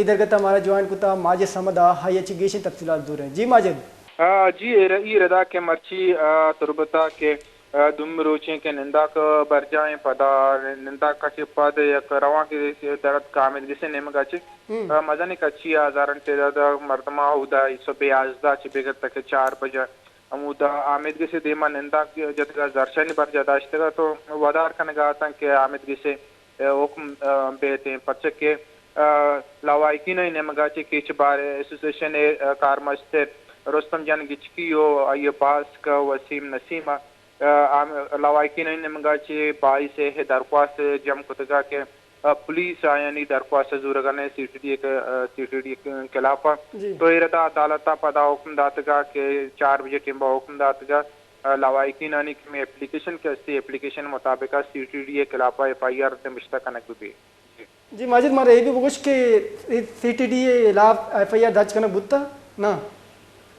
اے درگت ءَ مارا جوائن کتا ماجد صمد ءَ، آئی ءَ چہ گیشیں تفصیلات زوریں۔ جی ماجد۔ آ، جی، اے ر-، اے ردا کہ مرچی، آ، تربت ءَ کہ، آ، دومی روچیں کہ ننداک برجاہ ایں، پدا ننداک ءَ چہ پد یک روانکے درد کہ آمید گس ءِ نیمگ ءَ چہ، ہم۔ آ، مزنیں کچی ءَ ہزاراں تعداد ءَ مردماں اودا صبح یازدہ چہ بگر تک چار بجہ ہمودا آمید گس ءِ دیما ننداک جتگ ءَ زھرشانی برجاہ داشتگ ات ءُ ودار کنگ ءَ اتاں کہ آمید گس ءِ، آ، حکم، آ، بیت ایں، پرچا کہ، آ، لواحقینانی نیمگ ءَ چہ کیچ بار ایسوسی ایشن ءِ، آ، کارمست رستم جان گچکی ءُ آئی ءِ باسک وسیم نسیم ءَ، آ، آم-، لواحقینانی نیمگ ءَ چہ بائیس ءِ درخواست جم کتگ ءَ کہ، آ، پولیس آیانی درخواست ءَ زورگ ءَ نہ، سی ٹی ڈی ءِ ک-، آ، سی ٹی ڈی ءِ خلاف ءَ۔ جی۔ تو اے ردا عدالت ءَ پدا حکم داتگ ءَ کہ چار بجے ٹیم ءَ حکم داتگ ءَ، آ، لواحقینانی کہ مئے اپلیکیشن کہ استی، اپلیکیشن مطابق ءَ سی ٹی ڈی ءِ خلاف ءَ ایف آئی آر نبشتہ کنگ بہ بی۔ جی۔ جی ماجد، مارا اے بھی بگوش کہ سی ٹی ڈی ءِ خلاف ایف آئی آر درج کنگ بوتا؟ نہ۔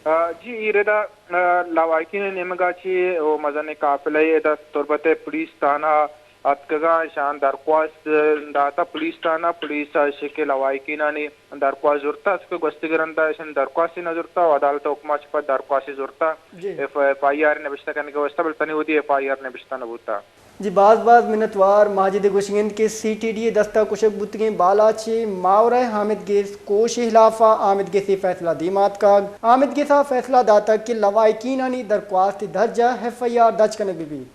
آ، جی، اے ردا، آ، لواحقین ءِ نیمگ ءَ چہ او مزنیں قافلہ ءَ ادا تربت ءِ پولیس تھانہ اتکگاں، اشاں درخواست داتا پولیس تھانہ، پولیس ءَ اشی کہ لواحقینانی درخواست زرتا، اسکو گوستگیں رندا اشاں درخواستے نہ زرتا، و عدالت ءِ حکم ءَ چہ پد درخواستے زرتا، جی۔ ایف، ایف آئی آر نبشتہ کنگ ءِ واستہ، بلے تنی وھدی ایف آئی آر نبشتہ نہ بوتا۔ جی، باز باز منتوار ماجد ءِ گوشگ انت کہ سی ٹی ڈی ءِ دست ءَ کشگ بوتگیں بالاچ ءِ ماورا ءَ حامد گس کوش ءِ خلاف ءَ حامد گس ءِ فیصلہ دیما اتکگ۔ حامد گس ءَ فیصلہ داتگ کہ لواحقینانی درخواست ءِ درج ءَ ایف آئی آر درج کنگ بہ بیت۔